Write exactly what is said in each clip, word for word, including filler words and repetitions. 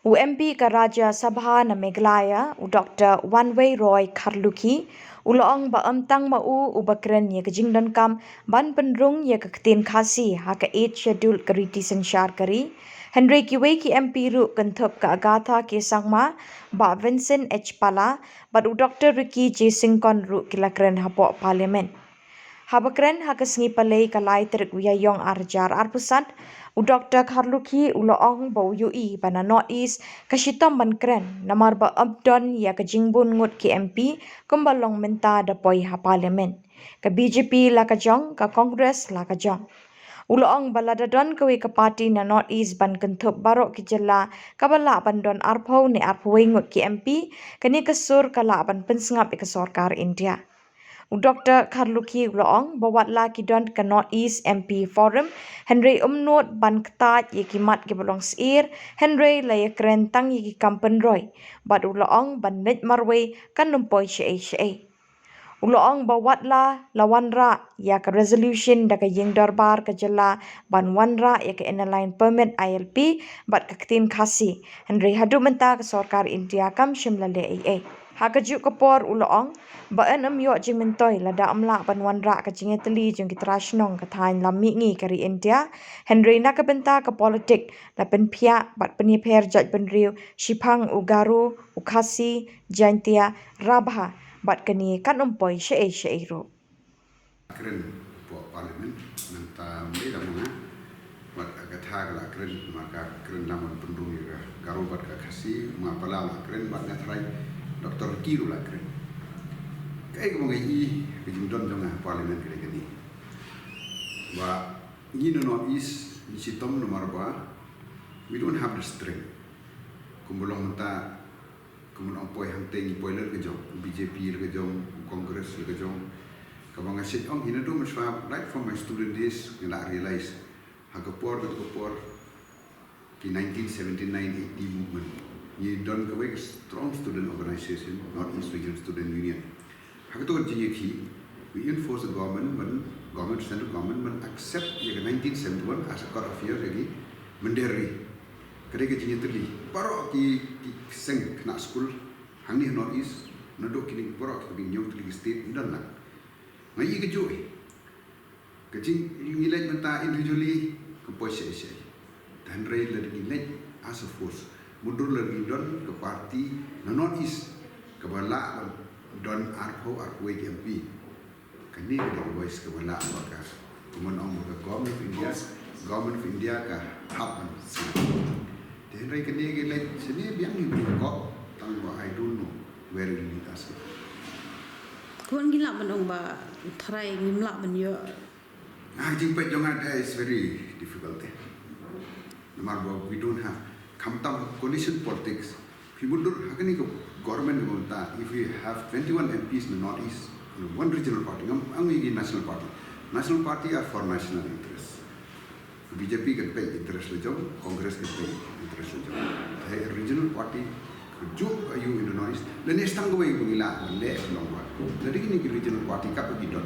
U M P ka Rajya Sabha na Meghalaya, u Doktor Wanwei Roy Kharlukhi, u la ong ba ym tang ma u uba kren ïa ka jingdonkam ban pynrung ïa ka ktien Khasi ha ka Eighth Schedule ka riti synshar ka ri, hynrei kiwei ki M P ruh kynthup ka Agatha K Sangma, Bah Vincent H Pala, bad u Doktor Ricky J Syngkon ruh ki la kren hapoh Parliament. Haba kren ha ka sngi Palei ka lai tarik u Ïaïong ar hajar arphew san, u Doktor Kharlukhi u la ong ba u ïohi ba na North East ka shitom ban kren namar ba ym don ïa ka jingbun ngut ki M P kumba long mynta da poi ha Parliament. Ka B J P la ka jong, ka Congress la ka jong. U la ong ba lada don kawei ka party na North East ban kynthup baroh ki jylla kaba lah ban don arphew ne arphew wei ngut ki M P, kane ka sur ka lah ban pynsngap ïa ka sorkar India. U Doktor Kharlukhi u la ong ba wat la ki don ka North East M P Forum, hynrei ym nud ban ktait ïa ki mat kiba long syier, hynrei la ïakren tang ïa ki kam pynroi, bad u la ong ban leit marwei kan ym poi shaei shaei. U la ong ba wat la la wanrah ïa ka resolution da ka ïingdorbar ka jylla ban wanrah ïa ka Inner Line Permit, I L P, bad ka ktien Khasi, hynrei haduh mynta ka sorkar India kam shym la leh ei ei. Ha kajuh ka por u la ong ba yn ym ïoh jingmyntoi lada ym lah ban wanrah ka jingïatylli jong ki trai shnong ka thaiñ lam mihngi ka ri India, hynrei na ka bynta ka politik la pynphiah bad pynïapher jaitbynriew, shiphang u Garo, u Khasi, Jaintia, Rabha, bad kane kan ym poi shaei shaei ruh. Kren hapoh Parliament nangta mynta ma nga, bad Agatha ka la kren, ma ka kren lam ban pynrung ïa ka Garo bad ka Khasi, ma Pala la kren, bad nga trai Doktor Ricky ruh la kren. Kaei kaba nga ïohi ka jingdon jong nga ha Parliament ka dei kane, ba ngi na North East ngi shitom namar ba we don't have the strength. Kumba long mynta, kumba ong poi hangtei ngi poi la ka jong, B J P la ka jong, Congress la ka jong. Kaba nga shet ong hi naduh mynshuwa, right from my student days, nga la realize ha ka por, ka por ki nineteen seventy-nine eighty movement, ngi don kawei ka strong student organization, North East Region Student Union. Ha kato ka jingïakhih, we enforce the government, ban, government, central government ban accept ïa ka nineteen seventy-one as a court of appeal ïa ki mynder ri. Ka dei ka jingïatylli baroh ki, ki seng khynnah skul hangne ha North East, naduh kine baroh ki hynñiew tylli ki state, ym don lang. Nga ïohi kajuh hi. Ka jing, ngi leit mynta individually, kam poi shaei shaei. Hynrei lada ngi leit as a force, mutdur lada ngi don ka party na North East kaba lah ban don arphew arphew wei ki M P, kane ka dei ka voice kaba lah ba ka, kumba ong ba ka Government of India, Government of India ka hap ban sngap. Te hynrei kane ka leit shane biang hi ba ka, tang ba I don't know where it will lead us. Kumno ngi lah ban ong ba tharai ngim lah ban ïoh. Ah, jingpeit jong nga, that is very difficult, eh. Namar ba we don't have, khamtam coalition politics. Phi mutdur ha kane ka government ka mynta, if we have twenty-one M Ps in the North East, one regional party, ngam ong ïa ki national party. National party are for national interest. B J P kan peit interest la jong, Congress kan peit interest la jong. Te regional party kajuh ka ïoh in the North East. Lane sdang kawei ba ngi lah ban leh, long ba, lada kine ki regional party katba ki don,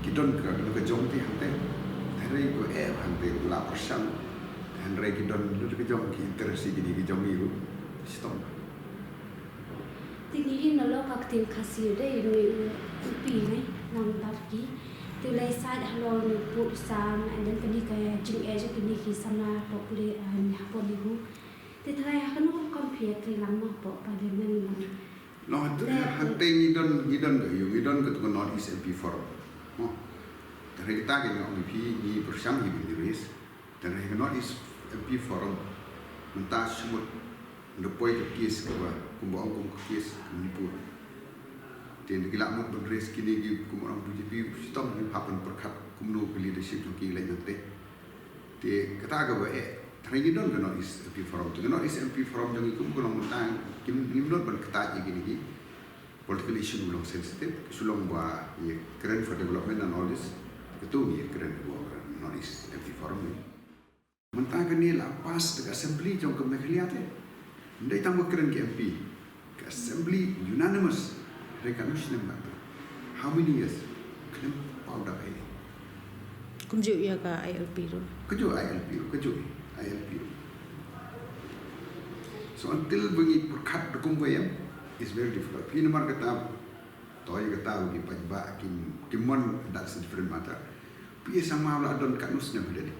ki don ka, ka jong ki hangtei. Hynrei kaba eh hangtei la pyrshang. Hynrei ki don lada ka jong ki interest, kine ki jong ngi ruh. Shitom. Te ngi ïohi nalor ka ktien Khasi de, ïohi u M P ne, Nongdar Ki. Te u la ïasaid halor u pud u sam, and then kane ka jingeh jong kine ki samla hapoh pule, eh, hapoh NEHU. Te tharai ha kano ka rukom phi ïatrei lang noh hapoh Parliament lang? Long, hangtei ngi don, ngi don ka, ïoh, ngi don kato ka North East M P Forum. Mo. Tharai kata ka ngi ong ïa phi, ngi pyrshang hi ba ngi raise. Te na ka North East M P Forum mynta shu mut, ynda poi ka case kaba, kumba ong kum ka case ka Manipur. Te ynda ki lah mut ban raise kine ki, kumba ong B J P, shitom ngi hap ban pyrkhat kumno ka leadership jong ki leit nangtei. Te kata kaba eh, tharai ngi don ka North East M P Forum. Te ka North East M P Forum jong ngi kum ka long mynta, kim, ngim nud ban ktait ïa kine ki political issue ba long sensitive, shu long ba ïa kren for development and all this, kato ngi ïa kren ba North East M P Forum ni. Mynta kane la pass da ka assembly jong ka Meghalaya te. Ym dei tang ba kren ki M P. Ka assembly unanimous. Hynrei katno snem ka te? How many years? Khlem paw da ka ei. Kumjuh ïa ka I L P ruh. Kajuh I L P ruh, kajuh I L P ruh. So until ba ngi pyrkhat da kumba ïam, it's very difficult. Phi namar kata, to ïa kata ba ki paidbah kim, kim mon, that's a different matter. Phi ïa sngewma la don katno snem hi da dei.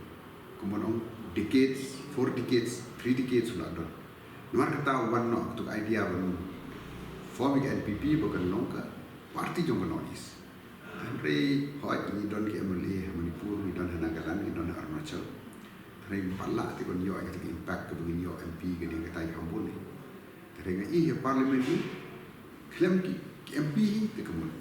Kumba ong decades, four decades, three decades la don. Namar kata wan noh tu ka idea ban form ïa ka N P P ba kan long ka party jong ka North East. Hynrei hooid ngi don ki M L A ha Manipur, ngi don ha Nagaland, ngi don ha Arunachal. Hynrei ngim pat lah te ban ïoh ïa kata ka impact kaba ngin ïoh M P kane kata ïa ka Hombun hi. Hynrei nga ïohi ha Parliament hi, khlem ki, ki M P hi te ka mut.